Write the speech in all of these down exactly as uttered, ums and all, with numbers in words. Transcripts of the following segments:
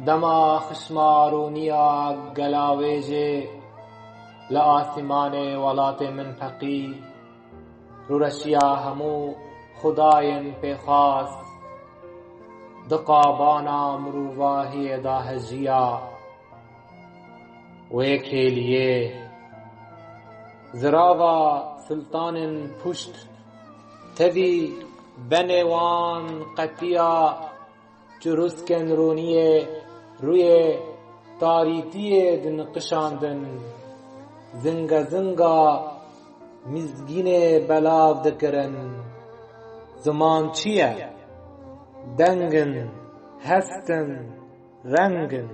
Dema xişma rûniya gelawêjê li asîmanê welatê min peqî, rûreşiya hemû xwedayên pêxwast di qabana mirovahiyê de hejiya. Wê kêliyê zirava siltanên puşt tevî benê wan qetiya çirûskên rûniyê rûyê tarîtiyê diniqişandin, zinga zinga mizgînê belav dikirin. Ziman çi ye? Deng in, hest in, reng in.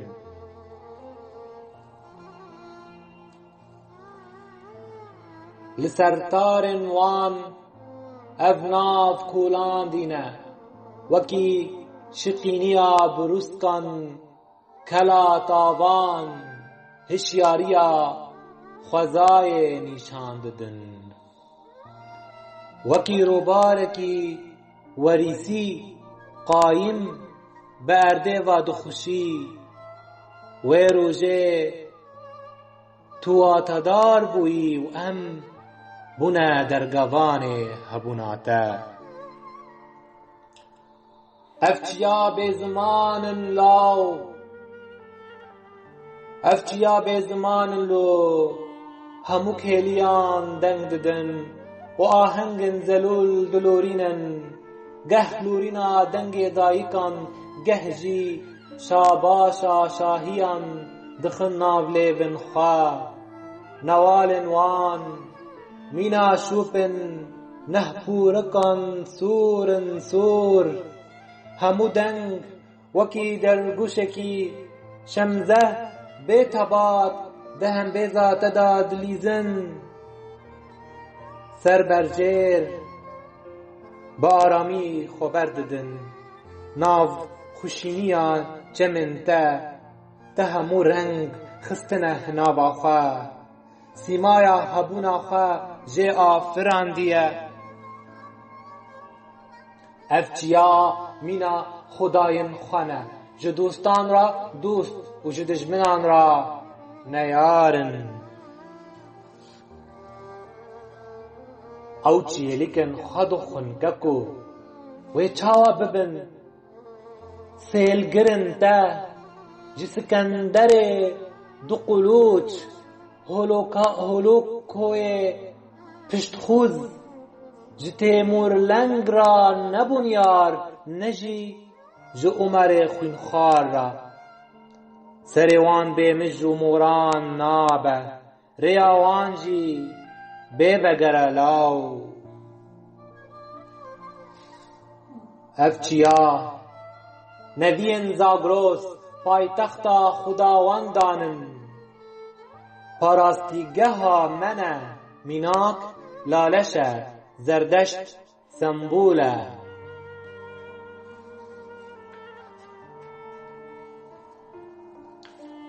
Li ser tarên wan ev nav kolandî ne, wekî şiqîniya birûskan, kela tavan, hişyariya xwezayê nîşan didin. Wekî robarekî werîsî qayîm bi erdê ve dixuşî, wê rojê tu watedar bûyî û em bûne dergevanê hebûna te. Ev çiya bêziman in law. Ev çiya bêziman in lo. Hemû kêliyan deng didin û ahengên zelûl dilorînin. Geh lorîna dengê dayikan, geh jî şabaşa şahiyan dixin nav lêvên xwe. Newalên wan mîna şûp in, nehpûrikan sor in sor. Hemû deng wekî delgûşekî şemze bê tebat di hembêza te de dilîzin. Ser berjêr bi aramî xwe berdidin. Nav xweşîniya çemên te, te hemû reng xistine hinava xwe. Sîmaya hebûna xwe jê afirandiye. Ev çiya mîna xwedayên xwe ne. Ji dostan re dost û ji dijminan re neyar in. Ew çiyêlikên xwe dixwin keko. Wê çawa bibin? Sêlgirin te ji Sikenderê du qulûç, holoka-, holokoyê piştxûz, ji Têmûrleng re ne bunyar, ne jî ji Umerê xwînxwar re. Serê wan bê mij û moran nabe. Rêya wan jî bê vegere law. Ev çiya, neviyên Zagros paytexta xudawandan in. Parastîgeha me ne, mînak laleş e, Zerdeşt sembol e.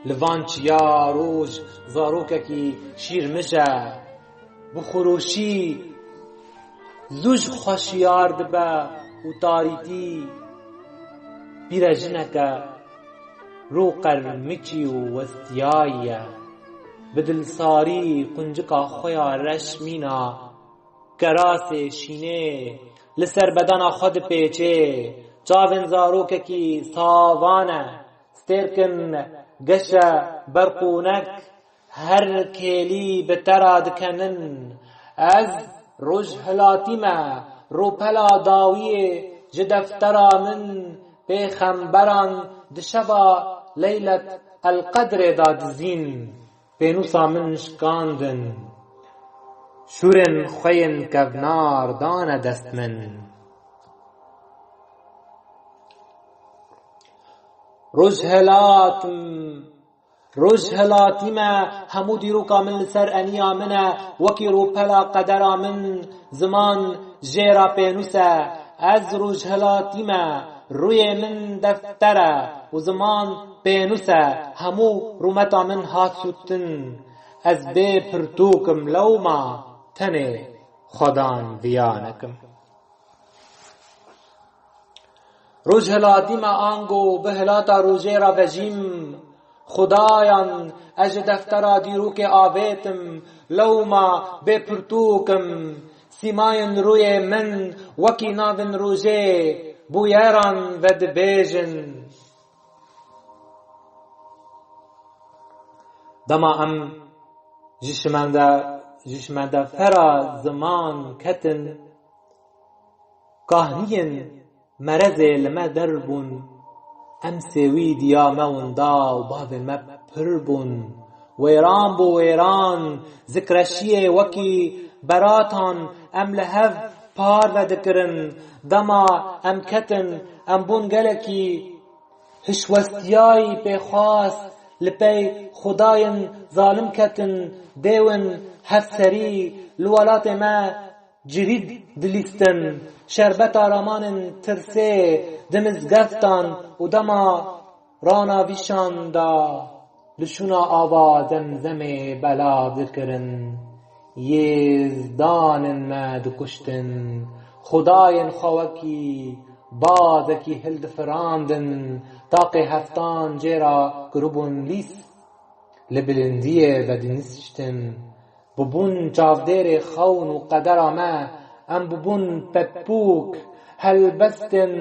Li van çiya roj zarokekî şîrmij e, bi xweroşî zû ji xwe şiyar dibe û tarîtî pîrejineke rû qermikî û westiyayî ye. Bi dilsarî quncika xwe ya reş mîna kerasê şînê li ser bedena xwe dipêçê. Çavên zarokekî savan e, stêrkin geşe berqûnek her kêlî bi te re dikenin. Ez rojhilatî me, rûpela dawiyê ji deftera min pêxemberan di şeva Leylet el Qedrê de dizîn. Pênûsa min şikandin. Şûrên xwe yên kevnar dane dest min. Rojhilat, rojhilatî me, hemû dîroka min li ser eniya min e, wekî rûpela qedera min, ziman jê re pênûs e. Ez rojhilatî me, rûyê min defter e û ziman pênûs e, hemû rûmeta min hat sûtin. Ez bê pirtûk im lewma, tenê xwedan viya nekim. Roj hilatî me ango bi hilata rojê re vejîm. Xudayan, ez ji deftera dîrokê avêtim, lewma bê pirtûk im. Sîmayên rûyê min wekî navên rojê bûyeran vedibêjin. Dema em ji şimende, ji şimendefera ziman ketin, kahniyên merezê li me der bûn. Em sêwî diya me winda û bavên me pir bûn. Wêran bû wêran, zikreşiyê wekî beratan em li hev parve dikirin. Dema em ketin, em bûn gelekî hişwestiyayî pêxwast, li pey xwedayên zalim ketin, dêwin hevserî li welatê me cirîd dilîstin, şerbeta ramanên tirsê di mizgeftan û dema rana vîşan de li şûna ava Zemzemê belav dikirin. Yêzdanên me dikuştin, xwedayên xwe wekî bazekî hildifirandin, taqê heftan jê re kiribûn lîs. Li bilindiyê vediniştin, bûbûn çavdêrê xewn û qedera me, em bûbûn pepûk, helbestên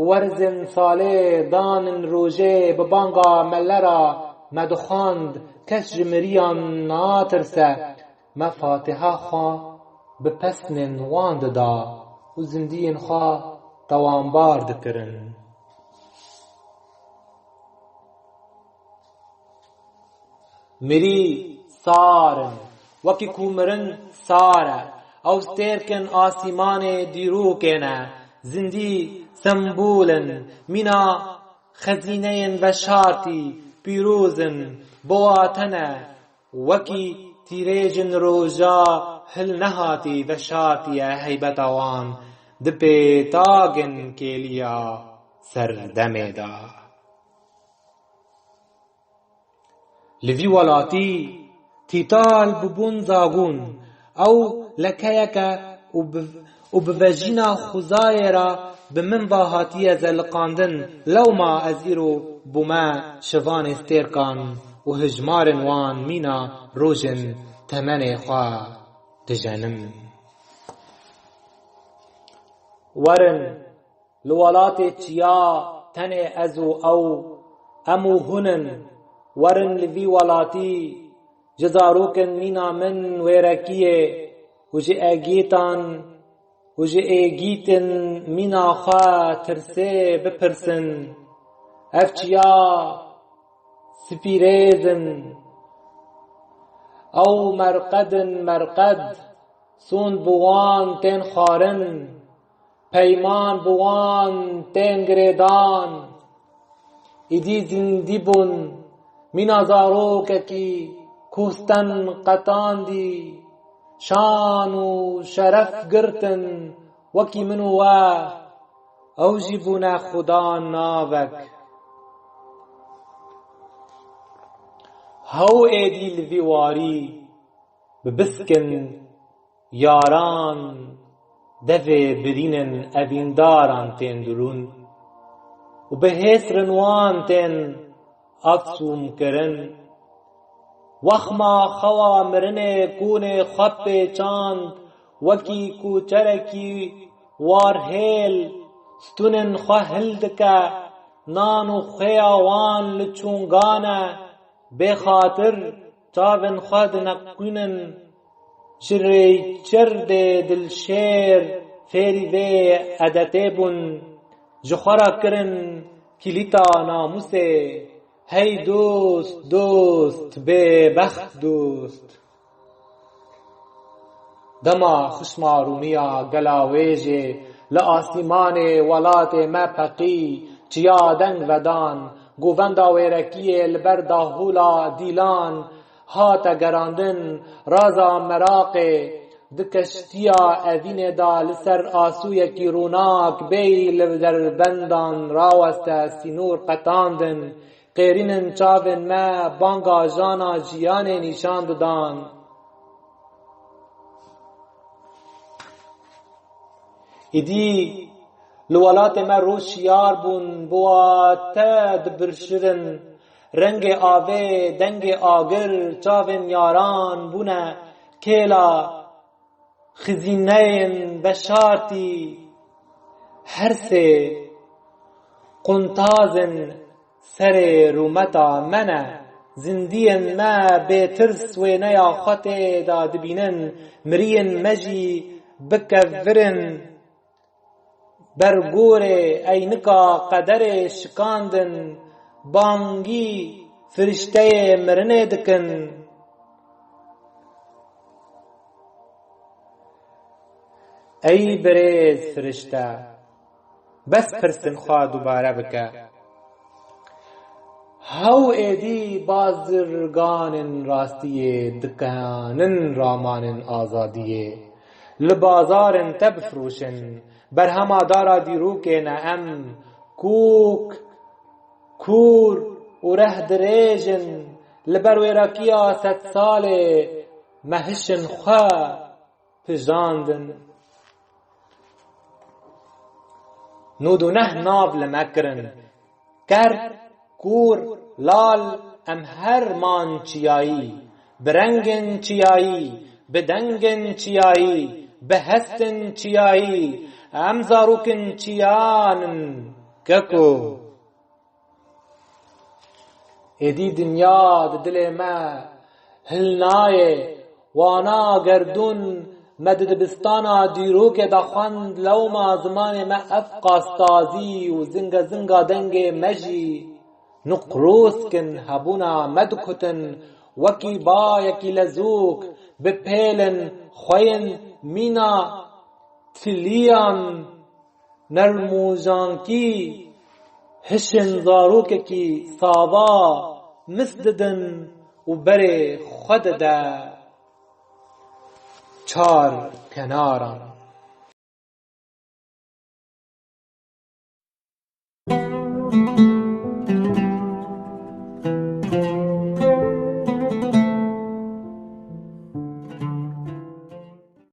werzên salê, danên rojê bi banga melera me dixwand, kes ji miriyan natirse. Me Fatiha xwe bi pesnên wan dida û zindiyên xwe tewanbar dikirin. Mirî sar in, wekî ku mirin sar e. Ew stêrkên asîmanê dîrokê ne, zindî sembûl in, mîna xezîneyên veşartî, pîroz in, bi wate ne, wekî tîrêjin roja hilnehatî veşartî ye heybeta wan di pêtagên kêliya serdemê de. Li vî welatî tîtal bûbûn zagûn, ew lekeyeke û bi, û bi vejîna xwezayê re bi min ve hatiye zeliqandin. Lewma ez îro bûme şivanê stêrkan û hijmarên wan mîna rojên temenê xwe dijenim. Werin, li welatê çiya tenê ez û ew, em û hûn in, werin li vî welatî ji zarokên mîna min wêrekiyê û ji egîtan û ji êgîtin mîna xwe tirsê bipirsin. Ev çiya spîrêz in. Ew merqed in, merqed. Sûnd bi wan tên xwarin. Peyman bi wan tên girêdan. Îdî zindî bûn. Mîna zarokekî ku sten qetandî. Şan û şeref girtin wekî min û we. Ew jî bûne xudan navek. Hew êdî li vî warî bi biskin yaran devê birînin evîndaran tên dirûn û bi hêsrin wan tên afsûm kirin. Wexma xewa mirinê kûnê xwe pêçand, wekî ku çerekî warhêl stûnên xwe hildike, nan û xwêya wan li çûngan e, bêxatir çavên xwe dineqînin. Ji rêçerdê dilşêr fêrî vê edetê bûn, ji xwe re kirin kilîta namûsê. Hey dost, dost, bêbext dost. Dema xişma rûniya gela wê jê li asîmanê welatê me peqî, çiya deng vedan, govenda wêrekiyê li ber dahûla dîlan hate gerandin, raza meraqê di keştiya evînê de li ser asûyekî rûnak bêyî li derbendan raweste sînor qetandin. Qêrînin çavên me banga jana jiyanê nîşan didan. Îdî Li welatê me roj şiyar bûn, bi wate dibirşirin. Rengê avê, dengê agir, çavên yaran bûne kêla xizîneyên veşartî. Her sê quntazên serê rûmeta me ne. Zindiyên me bêtirs wêneya xwe tê de dibînin. Miriyên me jî bikevirin. Bergorê eynika qederê şikandin, bangî firişteyê mirinê dikin. Ey birêz firişte, bes pirsên xwe dubare bike. Hew êdî bazirganên rastiyê dikanin ramanên azadiyê li bazarên te bifroşin. Berhema dara dîrokê ne em kûk, kûr û reh dirêjin. Li ber wêrakiya sedsalê me hişên xwe pijandin. Nod û neh nav li me kirin. Ker, kûr, lal, em her man çiyayî. Bi rengên çiyayî, bi dengên çiyayî, bi hestên çiyayî. Em zarokên çiyan in, keko. Êdî dinya di dilê me hilnayê, wana gerdûn me di dibistana dîrokê de xwend, lewma zimanê me ev qastazî û zinga zinga dengê me jî nuqroz kin hebûna me dikutin, wekî bayekî lezûk bi pêlin xweyên mîna tiliyan nermûjankî hişên zarokekî sava mis didin û berê xwe dide çar kenaran.